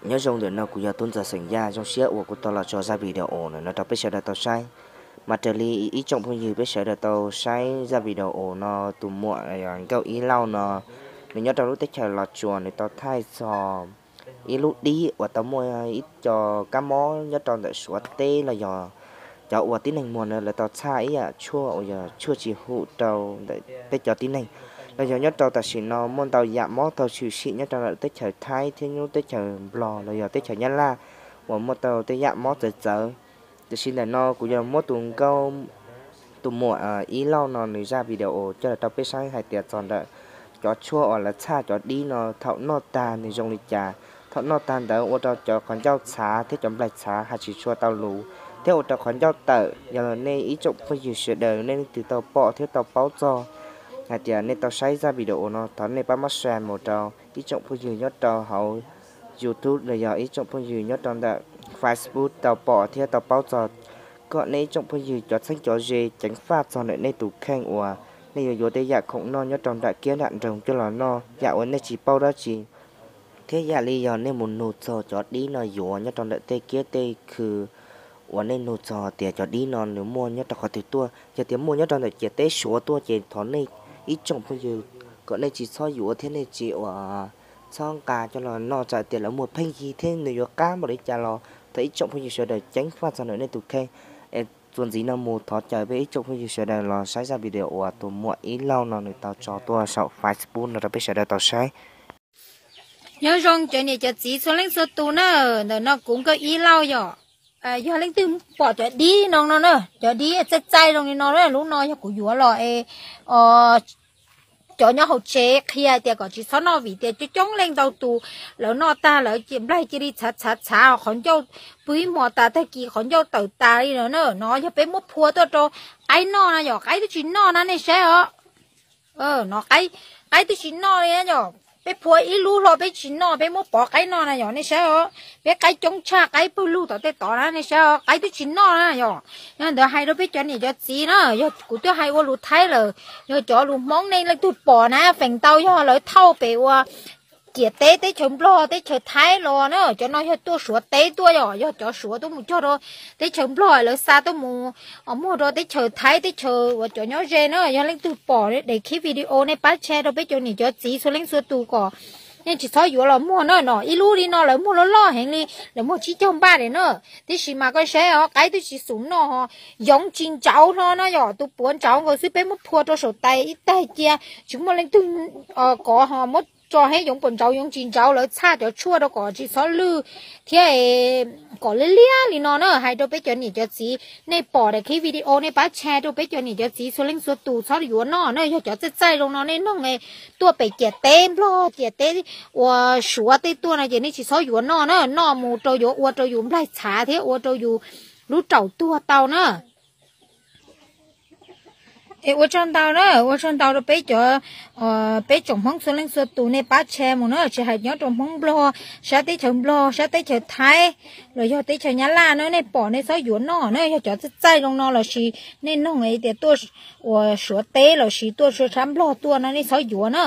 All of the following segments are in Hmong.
Nyob zoo, ntawm no kuv yog tub ntxawg xeem Yaj, zoo siab uas kuv tau los tso zaj video no rau peb sawv daws tau saib. Mas raws li ib tsoom phooj ywg peb sawv daws tau saib zaj video no, tus muam Nkauj Ib Lauj no, nws nyob rau lub teb chaws Los Tsuas, nws tau thaij txog ib lub dib uas tau muaj ib co kab mob nyob rau ntawm Suav teb los yog cov uas tib neeg muag na, lawv tau txhaj ib yam tshuaj uas yog tshuaj tsis hum rau ntawm peb cov tib neeg. Los yog nyob rau tam sim no muaj ntau yam mob tau tshwm sim nyob rau ntawm teb chaws Thaib thiab lub teb chaws Nplog los yog teb chaws Nyab Laj uas muaj tau tej yam mob txawv txawv. Tiam sis ntawm no kuv yog muab tus nkauj, tus muam Ib Lauj no nws zaj video coj los rau peb saib hais tias txog ntawm cov tshuaj uas lawv txhaj cov dib no thaum noj tag nws zoo li cas. Thaum noj tag ntawd ua rau cov qhov ncauj txhav thiab cov nplaig txhav hais tsis tshua tau lus, thiab ua rau qhov ncauj tawm. Yog nej ib tsoom phooj ywg sawv daws nej leej twg tau pom thiab tau paub txog hais tias nej tau saib zaj video no, thov nej pab muab share mus rau ib tsoom phooj ywg nyob rau hauv YouTube los yog ib tsoom phooj ywg nyob rau ntawm Facebook tau pom thiab tau paub txog, kom nej ib tsoom phooj ywg cov txheeb cov ze ceev faj txog ntawm nej tus kheej uas nej yuav yuav tej yam khoom noj nyob rau nram kiab nram nroog coj los noj yam uas nej tsis paub dab tsi. Thiab yam li yog nej mus nug txog cov dib no yuav nyob rau ntawm tej kiab tej khw uas nej nug txog tias cov dib no nws muaj nyob rau qhov twg tuaj, yog tias muaj nyob rau ntawm ciam teb Suav tuaj ces thov nej ib tsoom phooj ywg kom nej tsis txhob yuav thiab nej tsis ua txhob nqa coj los noj, tsam tias lawv muag pheej yig thiab nws yuav qab npaum li cas los thov ib tsoom phooj ywg sawv daws ceev faj txog ntawm nej tus kheej. Es txuas ntxiv no mus thov caw peb ib tsoom phooj ywg sawv daws los saib zaj video uas tus muam Ib Lauj no nws tau tso tuaj saum Facebook no rau peb sawv daws tau saib. Nyob zoo cov niam cov txiv txhua leej txhua tus na, ntawm no kuv Nkauj Ib Lauj yom. Yog leej twg pom cov dib no no na, cov dib txaij txaij zoo li no, lub no yog kuv yuav los es cov nyob hauv tsev qhia tias kom tsis txhob noj vim tias coob coob leej ntau tus lawv noj tag lawv nplaig cia li txhav txhav txhav, qhov ncauj pw ib hmo tas tag kis qhov ncauj tawm tas li no na. No yog peb muab phua tuaj rau qaib noj na yom, qaib twb tsis noj na nej saib os. No qaib, qaib twb tsis noj li yom, peb phua ib lub hlo peb tsis noj, peb muab pov qaib noj na yom, nej saib os. Peb qaib coob tshaj, qaib pawg lug tom tej tod na nej saib os, qaib twb tsis noj na yom. Yog ntawd hais rau peb cov niam cov txiv na, yog kuv twb hais ua lus Thaib lawm, yog cov lus Hmoob nej leej twg pom na feem ntau yog lawv thauj pem ua ciam teb teb chaws Nplog teb chaws Thaib los na, cov no yog tuaj Suav teb tuaj yom, yog cov Suav tuaj mus cog rau teb chaws Nplog lawv xa tuaj mus muag rau teb chaws Thaib teb chaws uas cov nyob ze na. Yog leej twg pom de khib video nej pab share rau peb cov niam cov txiv txhua leej txhua tus kom nej tsis txhob yuav los muag na. No ib lub li no lawv muag loj loj heev li, lawv muag tsib caug npaj li na. Tiam sis mas koj saib os, qaib twb tsis xum noj, yoov tsis ntsauv hlo no yom, tus puav ntsauv nkaus xwb peb muab phua rau saum tais ib tag cia, tsis muaj leej twg kov ho muab tso heb yoov puas ntsauv yoov tsis ntsauv, lawv txhaj cov tshuaj rau kom tsis txhob lwj thiab kom liab liab li no na. Hais rau peb cov niam cov txiv, nej pom de khib video nej pab share rau peb cov niam cov txiv txhua leej txhua tus txhob yuav noj na. Yog cov txaij txaij zoo no nej noog tuaj pem ciam teb Nplog ciam teb uas Suav tej tuaj no ces nej tsis txhob yuav noj na. Noj mus rau yuav ua rau yus nplaig txhav thiab ua rau yus lub raum tuag tau na. Es ua tsaug ntau na, ua tsaug ntau rau peb cov, peb tsoom Hmoob txhua leej txhua tus nej pab share mus na, tsis hais nyob rau Hmoob Nplog, sab teb chaws Nplog, sab teb chaws Thaib, los yog teb chaws Nyab Laj na, nej pom nej txhob yuav noj na. Yog cov txaij txaij zoo no lossis nej noog tias tuaj uas Suav teb lossis tuaj sab Nplog tuaj no nej txhob yuav na.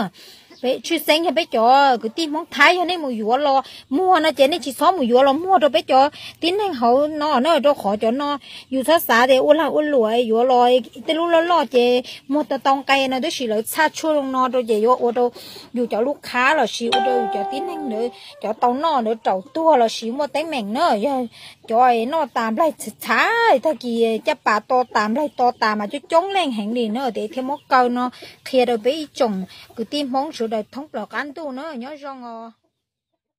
Peb tshwj xeeb yog peb cov kwv tij Hmoob Thaib yog nej mus yuav los muag no ces nej tsis txhob mus yuav los muag rau peb cov tib neeg hauv no na, rau qhov cov no yus txhob xav tias ua lag ua luam yuav los tej lub loj loj ces muag tau tau nqe no, tab sis lawv txhaj tshuaj zoo no rau ces yuav ua rau yus cov lub qhab lossis ua rau yus cov tib neeg ntawd cov tau noj ntawd raum tuag lossis muaj teeb meem na. Yog cov noj tas nplaig txhav tag kis caj pas to tas nplaig to tas mas coob coob leej heev li na, ces thiaj muab kaw no qhia rau peb ib tsoom kwv tij Hmoob sawv daws thoob plaws qab ntuj na. Nyob zoo os.